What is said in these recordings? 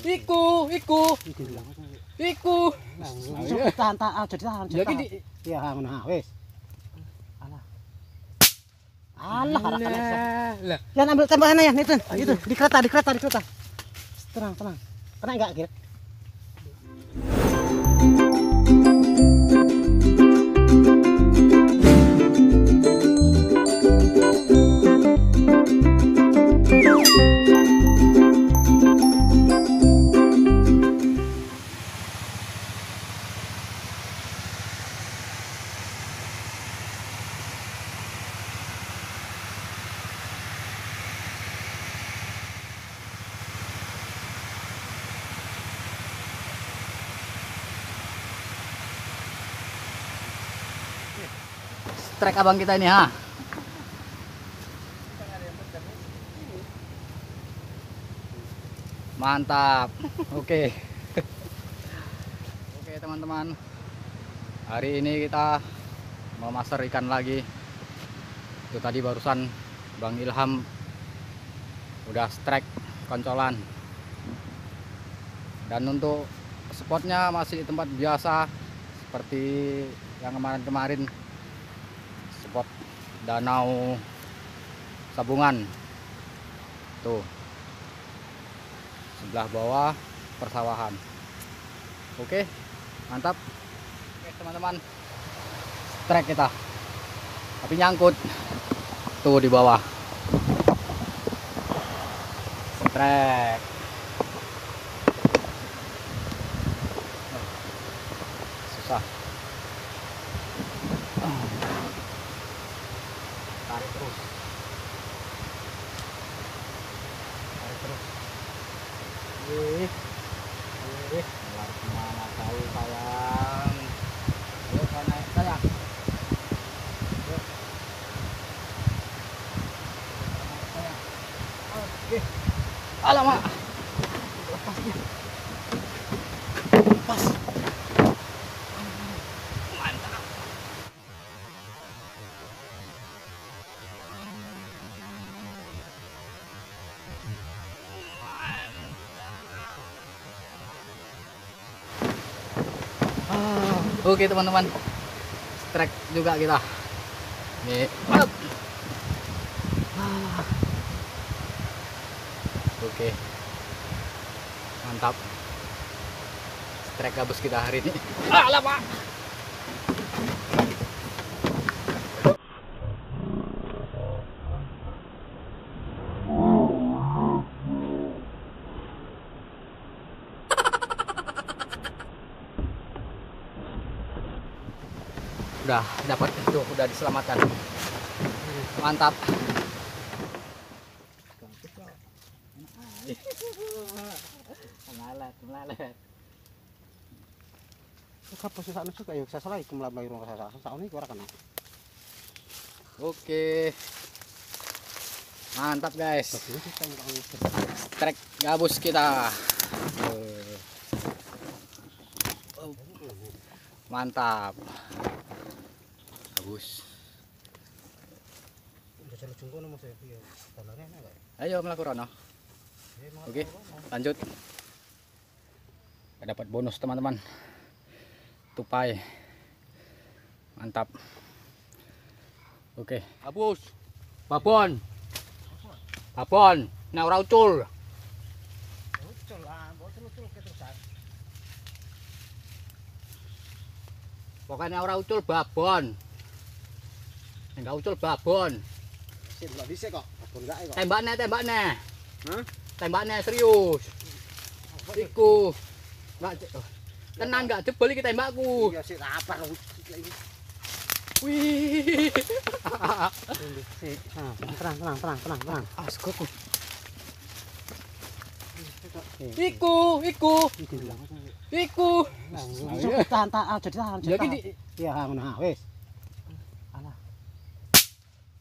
Iku, iku. Iku. Tahan, tahan, aja ditahan. Iya, ngono wis. Alah. Alah, alah. Jangan ambil tembakannya ya, itu. Itu di kereta, di kereta, di kereta. Tenang, tenang. Kena enggak, Gil? Trek abang kita ini, ha. Mantap. Oke. Oke, teman-teman. Hari ini kita mau master ikan lagi. Itu tadi barusan Bang Ilham udah strike koncolan. Dan untuk spotnya masih di tempat biasa seperti yang kemarin-kemarin. Spot Danau Sabungan tuh sebelah bawah persawahan. Oke, mantap. Oke teman-teman, strike kita tapi nyangkut tuh di bawah. Strike. Susah. Tarik terus, tarik terus. Wih, lari kemana tahu sayang. Ayo naik sayang. Ayo. Sayang. Oke. Alamak. Lepas dia. Lepas. Mantap. Oke teman-teman, strike juga kita. Nih. Oke, mantap. Strike gabus kita hari ini. Alamak. Udah dapat itu, udah diselamatkan. Mantap. Melalet. Oke. Mantap guys. Strike gabus kita. Mantap. Bagus. Ayo melaku rono. Oke, lanjut. Dapat bonus teman-teman. Tupai. Mantap. Oke. Hapus. Babon. Babon. Nah ora ucul. Ucul ah, mboten ucul keterusan. Pokoknya ora ucul babon. Enggak ucul babon. Sik delok dhisik kok, babon gak kok. Tembakne, tembakne. Hah? Tembakne serius. Iku. Enggak tenan enggak jebol iki tembakku. Iya sik lapar iki. Wih. Sik, tenang, tenang, tenang, tenang, tenang. Asgoku. Iku, iku. Iku. Tahan, tahan, aja ditahan. Iya, ngono wis. Alah.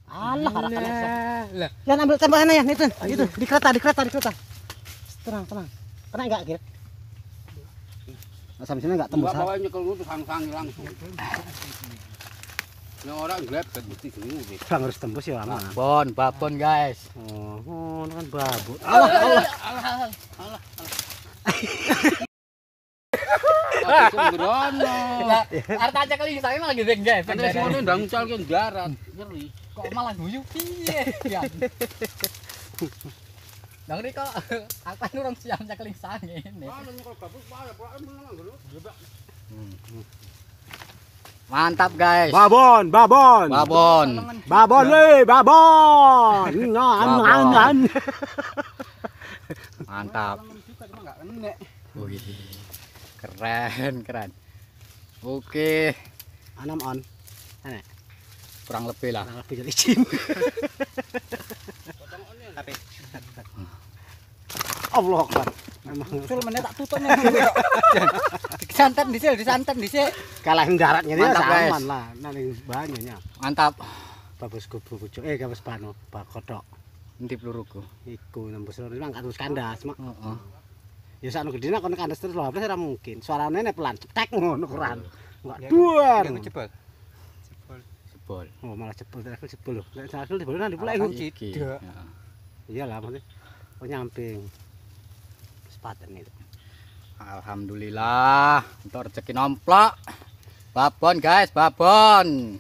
Alah, alah. Jangan ambil tembakannya ya, itu. Itu di kereta, di kereta, di kereta. Tenang, tenang. Kena enggak, Gil? Sampai sini enggak tembus. Bawa nyekel lu sang-sang langsung. Nek ora glebet mesti gini. Bang harus tembus ya lama. Babon, babon guys. Oh, kan babon. Alah, alah, alah, alah, alah. Sembrono. Lah, arep tak cekel sange malah gede-gede. Nek sing ngono ndang ucal ke darat, ngeri. Kok malah guyu piye? Ya. Nang riko aku kan urung siap nyekeling sange ngene. Mantap guys. Babon, babon. Babon. Babon weh, babon. Ngan. Mantap. Wih. Keren, keren. Oke. 6 on. Enak. Kurang lebih lah. Kurang lebih jadi izin. Allah Akbar. Sul meneh tak tutup nih. Disantet dhisik, disantet dhisik. Kalah darat ngene aman lah. Nang banyunya. Mantap. Babus kubu pucuk gabus pano bakothok. Endi peluruku? Iku nembus loro mang terus kandas, mak. Heeh. Ya sakno gedene kon kandas terus lho, ora mungkin. Suarane nek pelan cetek ngono kuran. Enggak duar. Jebol. Jebol. Oh, malah jebol terus jebol lho. Nek jebol jebol nanti pula iku. Heeh. Iyalah maksudnya. Oh nyamping. Sepaten itu. Alhamdulillah, untuk rezeki nomplok. Babon guys, babon.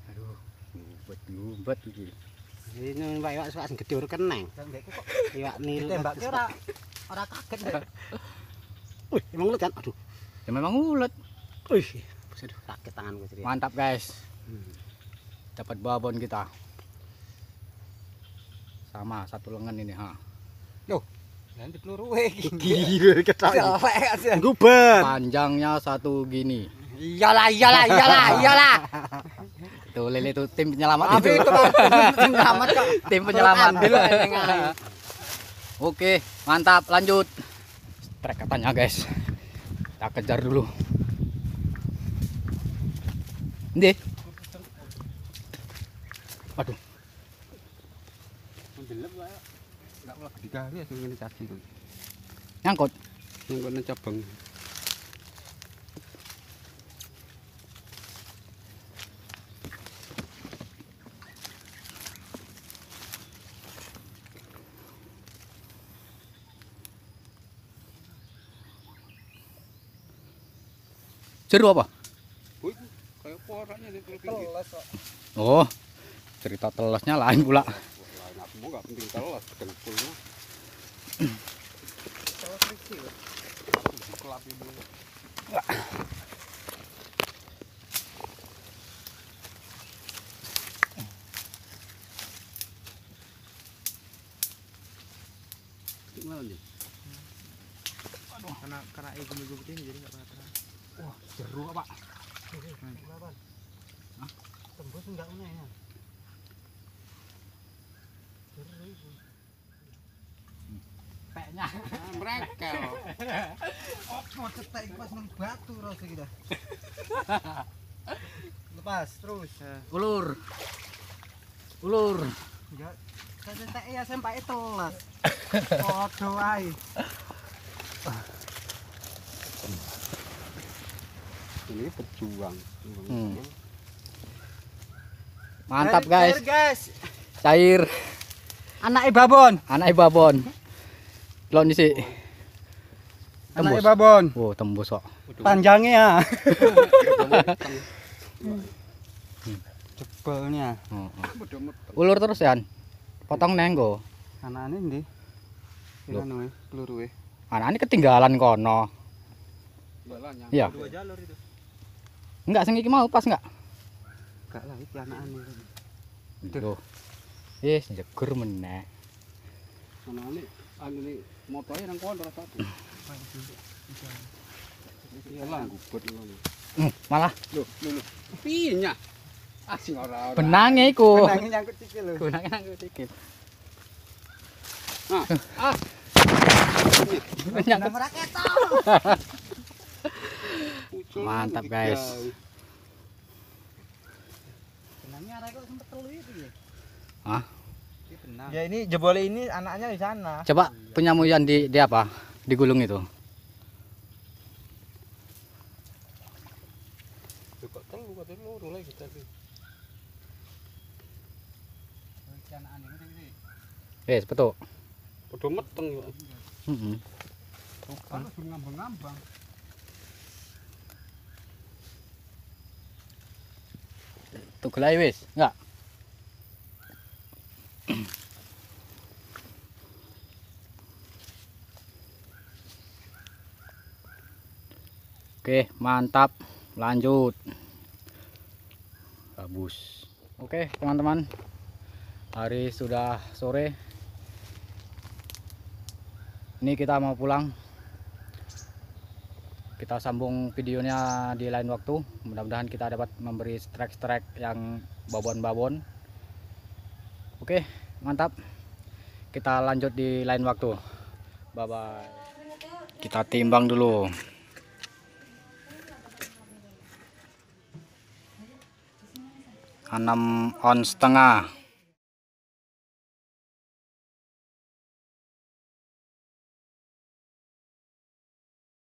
Aduh, ngumpet iki. Ini iwak iwak sing gedhe ora keneng. Iwak nil. Ditembake ora kaget. Wih, emang ulet kan? Aduh. Ya memang ulet. Wih, aduh kaget tanganku jadi. Mantap guys. Dapat babon kita. Sama satu lengan ini ha. Loh, nanti peluru iki. Gila ketok. Gubet. Panjangnya satu gini. Iyalah, iyalah, iyalah, iyalah. Itu lele itu tim penyelamat itu. Penyelamat kok. Tim penyelamat. Oke, mantap, lanjut. Trek katanya guys. Kita kejar dulu. Ndi? Waduh. Nyangkut. Nyangkut nang cabang. Jeru apa? Kayak poraknya di pinggir. Oh, cerita telesnya lain pula. Lain aku mau nggak penting teles, dengkulnya. Aduh, karena ego-ego ini jadi nggak pernah tenang. Wah, jeru Pak. Hah? Tembus enggak ngono ya? Jeru iku. Peknya mereka. Opo cetek pas nang batu rasa kita. Lepas terus. Ulur. Ulur. Ya, cetek ya sampai telas. Padha wae. Ini pejuang. Mantap guys. Cair, guys. Cair. Anake babon. Anake babon. Lon sih. Anake babon. Oh, tembus kok. Panjangnya ya. Jebolnya. Ulur terus ya. Potong nenggo. Anakane ndi? Anu peluruwe. Anakane ketinggalan kono. Iya. Dua jalur itu. Enggak sing iki mau pas enggak? Enggak lah iki anakane. Loh. Wis njegur meneh. Anakane anune motore nang kono ora satu. Iyalah gubet ngono. Malah lho lho. Piye nya? Ah sing ora ora. Benange iku. Benange nyangkut sikil lho. Benange nyangkut sikil. Nah, ah. Nyangkut ora ketok. Mantap guys. Benangnya arek kok sempet telu itu ya. Hah? Ya ini jebol ini anaknya di sana. Coba punyamu yang di apa? Digulung itu. Kok telu kate loro lagi tadi. Wes, petuk. Padha meteng yo. Heeh. Kan ngambang-ngambang. Tugel ae wis, enggak? Oke, mantap. Lanjut. Bagus. Oke, teman-teman. Hari sudah sore. Ini kita mau pulang. Kita sambung videonya di lain waktu. Mudah-mudahan kita dapat memberi strike-strike yang babon-babon. Oke, mantap. Kita lanjut di lain waktu. Bye-bye. Kita timbang dulu. 6,5 ons.